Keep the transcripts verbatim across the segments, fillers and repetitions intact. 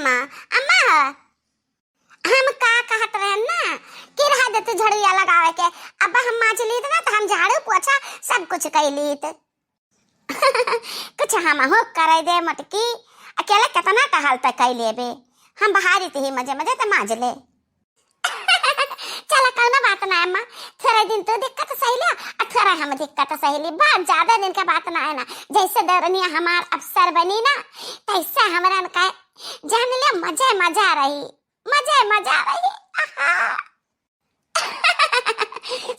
अम्मा, अम्मा हो, हम का कहत रहन ना कि रह देते झड़िया लगावे के, अब हम माँज लीत ना तो हम झाड़ू पोछा सब कुछ कइ लीत। कुछ हमहू करे दे मोटकी, अकेले केतना टहल पे कइ लेबे, हम बहारी ते ही मजे मजे ते माँज ले। चला कउनो बात ना अम्मा, थोड़े दिन तू दिक्कत सही ले, आ थोड़ा हम दिक्कत सही ली, बहुत ज्यादा दिन का बात ना है ना, जैसे देवरनिया हमार अफसर बनी ना, तैसे हमरन का जान ले मजे मजा रही, मजे मजा रही। आहा।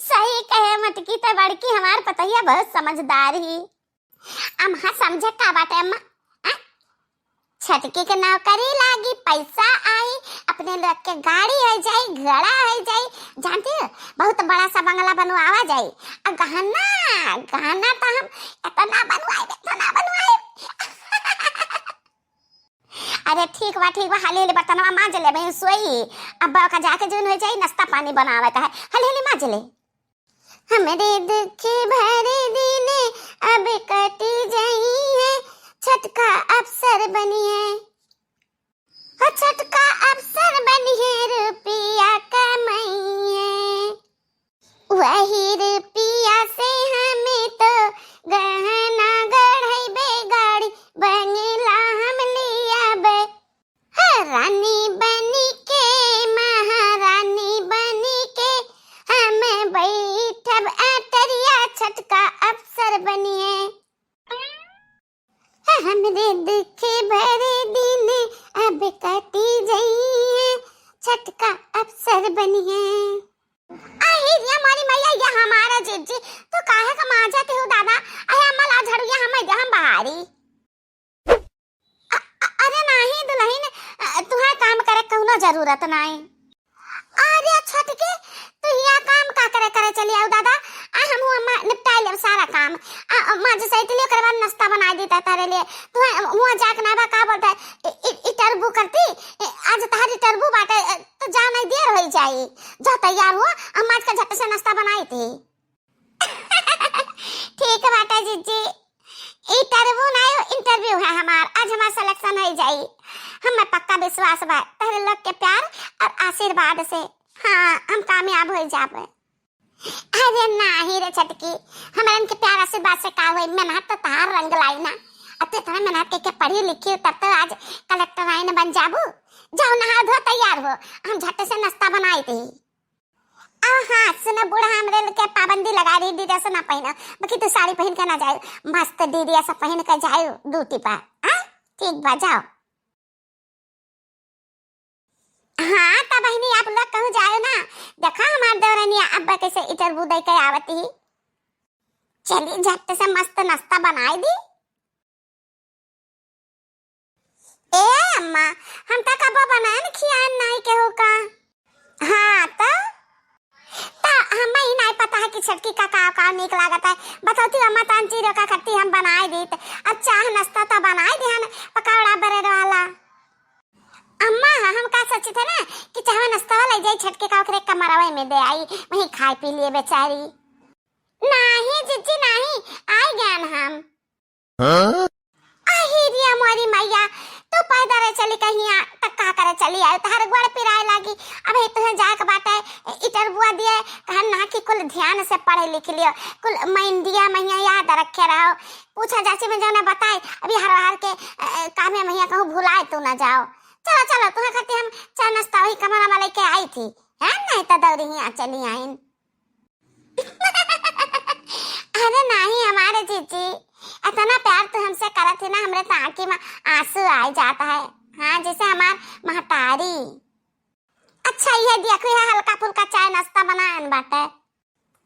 सही कहे मोटकी, त बड़की हमार पतोहिया बहुत समझदार ही। अम्मा समझे का बाटे अम्मा? आ? छोटकी के नौकरी लागी, पैसा आई, अपने लोग के गाड़ी होइ जाई, घोड़ा होइ जाई, जानती हो, बहुत बड़ा सा बंगला बनवावा जाई। आ गहना, गहना तो हम इतना बनवाए, इतना बनवाए। अरे ठीक बा, ठीक बा, हाली हाली बर्तनवा माँज लेबे, सोई। अब का जाके जौन होइ जाई, नाश्ता पानी बनावे का है, हाली हाली माँज ले। हमरे दुख भरे दिन अब कटी जइहैं, छोटका अफसर बनिहैं। हो छोटका अफसर बनिहैं, रुपिया कमइहैं। वही रुपिया से हम तो गहना गढ़इबे, गाड़ी बंगला हम लियाबे। हे रानी बनी के, महारानी बनी के, हम बैठब अटरिया, छोटका अफसर बनिहैं। हे हमरे दुख भरे दिन अब कटी जइहैं, छोटका अफसर बनिहैं। अही रे मोरी मैया, ये हमारा जिज्जी, तू काहे का माँजत हो दादा? अहे अम्मा ला झड़ुआ, हम दे हम बहारी। अ-, अ-, अरे नाही दुलहिन, अ, तुहे काम करे कउनो जरूरत नाही। अरे छोटकी, तू हियाँ काम का करे, करे चली आउ दादा? आ हमहू अम्मा निपटाइ लेब सारा काम। आ, आ, माँज सैतली, ओकरे बाद नाश्ता बनाइ दीत है तहरे लिए। तुहे हुआँ जाके ना बा, का बोलत है, इ-, इ-, इटरबू करती, इ-, आज तहर इटरबू बाटे, अ, तो जा नहीं देर होइ जाई। जा तैयार हुआ, अम्मा आज का झट से नाश्ता बनाइत ही। ठीक बाटे जिज्जी, इटरबू नाहीं, interview है हमार। आज हमार selection होइ जाई। हमें पक्का विश्वास बा तहरे लोग के प्यार और आशीर्वाद से। हाँ, हम कामयाब होइ जाबे। अरे नाही रे छोटकी, हमरन के प्यार आशीर्वाद से का होई? मेहनत तो तहार रंग लाई ना। अब तो इतना मेहनत करके पढ़ी लिखी तब तो आज कलेक्टर आइन बन जाबू। जाओ नहा धो तैयार हो, हम झट से नाश्ता बनाइत ही। आ हाँ, सुनो बूढ़ा, हमरे के पाबंदी लगा रही, डीडीएस ना पहिनो, बाकी तू साड़ी पहिन के ना जायो, मस्त डीडीएस पहिन के जायो ड्यूटी पर। हाँ, ठीक बा, जाओ। हाँ, त बहिनी, आप लोग कहूँ जायो ना, देखा हमार देवरनिया अब्बा कैसे इटरबू दे के आवत ही। चली झट से मस्त नाश्ता बनाई दी। ए अम्मा, हम त कबो बनाएन खियाएन नाई केहू का। हाँ त, त हमें ही नाई पता है कि छोटकी का का, का नीक लागत है। बतौती अम्मा, तान चीरो का खट्टी हम बनाए दीत। अब चाह नाश्ता त बनाए दिहन, पकौड़ा ब्रेड वाला। अम्मा, हम का सोचित है ना कि चाहवा नाश्ता वाला जाई छोटकी का ओकरे कमरवे में दे आई, वहीं खाए पी लिए बेचारी। नाही जिज्जी नाही, आइ गएन हम। हाँ? अही रे मोरी मैया, तू पैदल चली कहिया, त का करे चली आयो, तहर गोड़ पिराए लागी। अब हे तुहे जाए के बाटे, इटरबुआ दिए, कहन ना कि कुल ध्यान से पढ़े लिख लियो, कुल मैंडिया मैया याद रखे रहो। पूछा जाची में जौने बताए, अभी हर हर के, अ, अ, कामे मैया कहूँ भुलाए तू ना जाओ। चलो, चलो, तुहे खातिर हम चाय नाश्ता वही कमरा में लेके आई थी, है नहीं तो दौरी हियाँ चली आइन। अरे नाही हमारे जीजी, इतना प्यार तू हमसे करत ही ना, हमरे तो आँखी में आंसू आ जाता है। हाँ, जैसे हमार महतारी। अच्छा, ये देखो, ये हल्का फुल्का चाय नाश्ता बनाएन बाटे।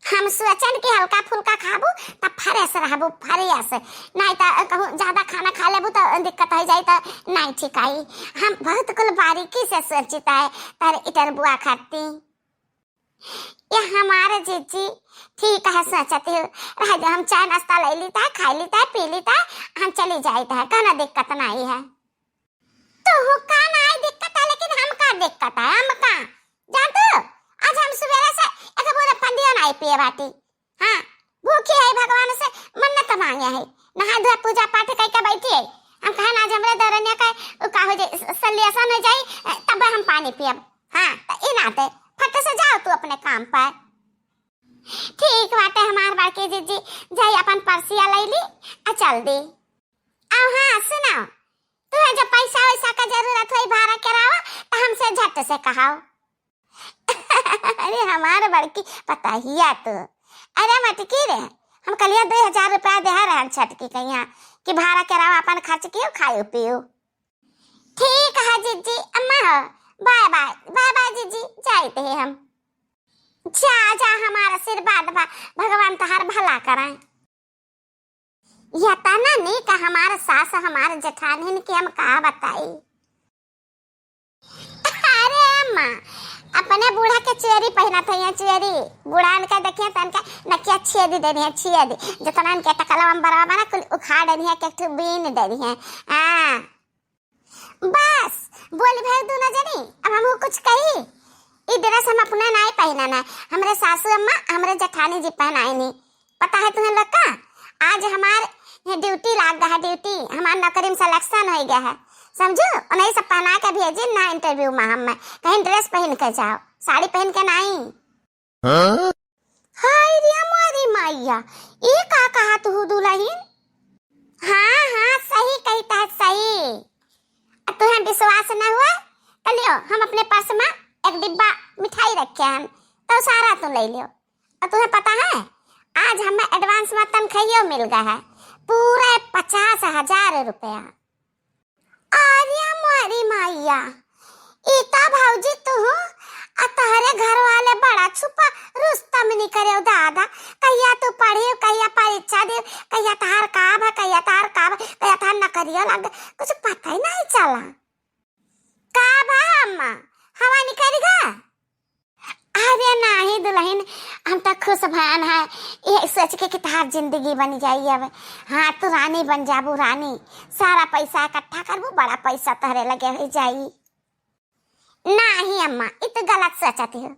हम सोचन कि हल्का फुल्का खाबू, तब fresh रहबू, fresh। नहीं तो कहूँ ज्यादा खाना खा लेबू, तो दिक्कत हो जाई, तो नहीं ठीक आई। हम बहुत कुल बारीकी से सोचित है, तर इटरबुआ खाती। ये हमारे जीजी ठीक है, सोचती हूँ, रह दे, हम चाय नाश्ता ले लीता है, खा लीता है, पी लीता है, हम चली जाइत है, कोनो दिक्कत नहीं है। तू का नहीं दिक्कत है, लेकिन हम का दिक्कत है, हम का जानते हो, आज हम सवेरे से एक बूंद पंडियो नहीं पिए बाटी। हाँ, भूखी है, भगवान से मन्नत मांगे है, नहा धोए पूजा पाठ करके बैठी है। हम कहन आज हमरे दौरनिया का उ का हो टे-, स-, सलेसन हो जाई, तब हम पानी पियब। हाँ, त ई नाते फट से जाओ तू अपने काम पर। ठीक बाटे हमार बड़की जिज्जी, जाई अपन पर्सिया लैली आ चल दी। अब हाँ सुनाओ, तुहे जब पैसा वैसा का जरूरत होई भाड़ा किरावा, त हमसे झट से कहाओ। अरे हमार बड़की पतहिया तू। अरे मटकी रे, हम कलिया दुई हजार रुपया देहा रहन छटकी कहिया कि भाड़ा किरावा अपन खर्च कियो, खायो पियो। ठीक है जिज्जी, अम्मा हो, बाय बाय, बाय बाय जिज्जी, जाइत है हम। जा जा, हमार आशीर्वाद बा, भगवान तहार भला कराए। यतना नीक हमार सास, हमार जेठानिन के हम का बताई। अरे अम्मा, अपने बूढ़ा के चुएरी पहिनत है, चुएरी। बूढ़ा इनका देखिए, तनका नकिया छेद दे रही है, छेद। जितना इनके टकलवा में बरवा बना, कुल उखाड़ रही है, के ठू बीन दे रही है। हाँ। बस, बोली भाई दोनों जनी, अब हमहू कुछ कही? ई dress हम अपने नाई पहिनन है, हमरे सासू अम्मा, हमरे जेठानी जी पहनाइनी। पता है तुम्हें लोग का, आज हमार ये duty लाग गया है, duty, हमार नौकरी में selection हो गया है, समझो? उन्हें सब पहना के भेजी ना interview में, हम में कहीं dress पहन के जाओ, साड़ी पहन के नहीं। हाँ? हाय रे मोरी मैया, ई का कहत हू दुलहिन? हाँ, हाँ, सही कहित है, सही। अब तुहें विश्वास न हुआ, त लियो, हम अपने purse में एक डिब्बा मिठाई रखे हैं, तो सारा तू ले लियो। और तुहें पता है, आज हमें advance में तनख्वाहियो मिल गया है, पूरे पचास हजार रुपया। अरे मोरी मैया, ई त भौजी तू आ तोहरे घर वाले बड़ा छुपा रुस्तम निकरे दादा। कहिया तू पढ़ी, कहिया परीक्षा दे, कहिया तहार का भा, कहिया तहार का भा, कहिया तहार नौकरियो लग, कुछ पता ही नहीं चला। का भा अम्मा, हवा निकल गा? अरे नाही दुलहिन, हम त खुश भयन है, ये सोच के कि तहार जिंदगी बन जाई अब। हाँ, तू रानी बन जाबू, रानी। सारा पैसा इकट्ठा करबू, बड़ा पैसा तोहरे लगे हो जाई। नाही अम्मा, इ त गलत सोचत हो।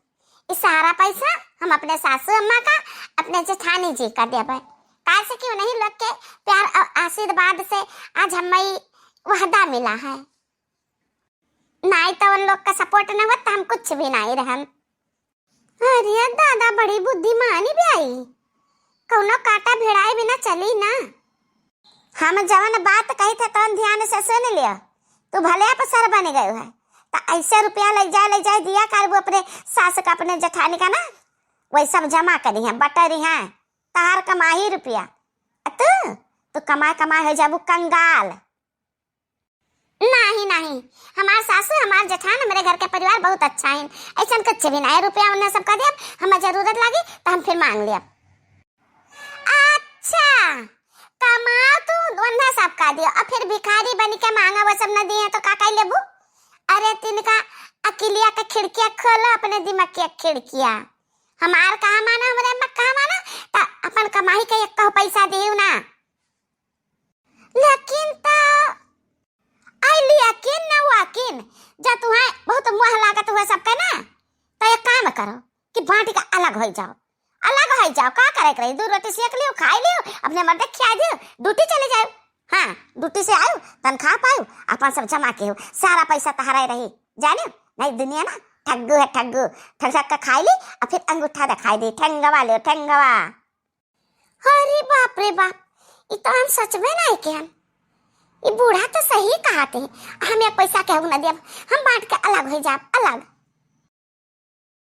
इ सारा पैसा हम अपने सासू अम्मा का, अपने जेठानी जी का देबे। काहे से कि उन्हीं लोग के प्यार और आशीर्वाद से आज हमें ई वहदा मिला है। नाई तो उन लोग का support न होत, तो हम कुछ भी नाई रहन। अरे दादा, बड़ी बुद्धिमानी भी आई, कौनो काटा भिड़ाई बिना चली ना। हम जवन बात कही थे, तवन ध्यान से सुन लियो। तू भले अफसर बन गयो है, तो ऐसे रुपया ले जाए, ले जाए दिया करबू अपने सास का, अपने जेठानी का ना, वही सब जमा करी हैं, बटरी हैं, तहार कमाई रुपया। आ तू, तू कमाए, कमाए हो जाबू कंगाल। नाही, नाही, हमार सासू, हमार जेठान, हमरे घर के परिवार बहुत अच्छा है, ऐसन कुछ भी नाही। रुपया उन्हें सबका देब, हमें जरूरत लागी तो हम फिर मांग लेब। अच्छा, कमाओ तू, उन्हें सबका दियो, और फिर भिखारी बन के मांगा, वो सब न दिए तो का कर लेबू? अरे तिनका अकिलिया के खिड़किया खोलो, अपने दिमाग की खिड़किया। हमार कहा माना, हमरे अम्मा कहा माना, तो अपन कमाई के एक पैसा दियो ना। लेकिन तो, आई लेकिन न वाकिन, जब तुहें बहुत मोह लागत हुआ सबके ना, तो एक काम करो कि बांट के अलग हो जाओ, अलग हो जाओ। का करे के रही, दो रोटी सेक लियो, खाई लियो, अपने मर्दे खिया दियो, ड्यूटी चले जाओ। हाँ, ड्यूटी से आयो, तनख्वाह पायो, अपन सब जमा के हो, सारा पैसा तहरा रही, जानियो? नहीं, दुनिया ना ठग्गू है, ठग्गू। ठग ठग के खाई ली, और फिर अंगूठा दिखाई दे, ठेंगवा ले, ठेंगवा। अरे बाप रे बाप, ई तो हम सच में नहीं केहन। ई बूढ़ा तो सही कहत है, हम एक पैसा केहू न देब, हम बांट के अलग हो जाब, अलग।